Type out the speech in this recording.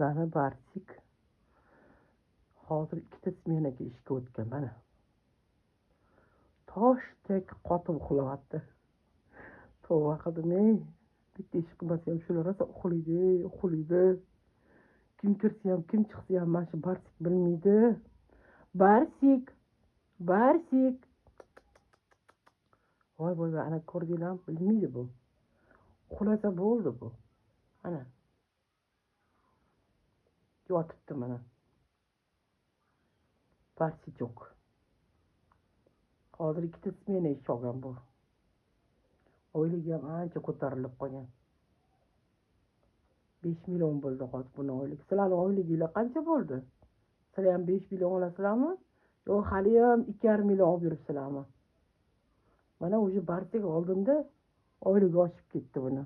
Bizani Barsik hozir ikkita smenaga ishga o'tgan mana. Toshdek qotib uxlayapti. Tavba qildim ey. Bitta ish qilmasa ham shular rosa uxlaydi, uxlaydi. Kim kirsa ham, kim chiqsa ham mana shu Barsik bilmaydi. Barsik, Barsik. Voy voy voy, ana ko'rdinglarmi? Bilmaydi bu. Uxlasa bo'ldi bu. Ana. Yotibdi mana. Барсичок. Hozir ikkita smena ish olgan bu. Oyligi ham ancha ko'tarilib qolgan. 5 million bo'ldi hozir buni oyligi. Sizlarning oyliginglar qancha bo'ldi? Sizlar ham 5 million olasizlarmi? Yo'q, hali ham 2,5 million olib yuribsizlarmi? Mana уже Barsik oldinda oyligi oshib ketdi buni.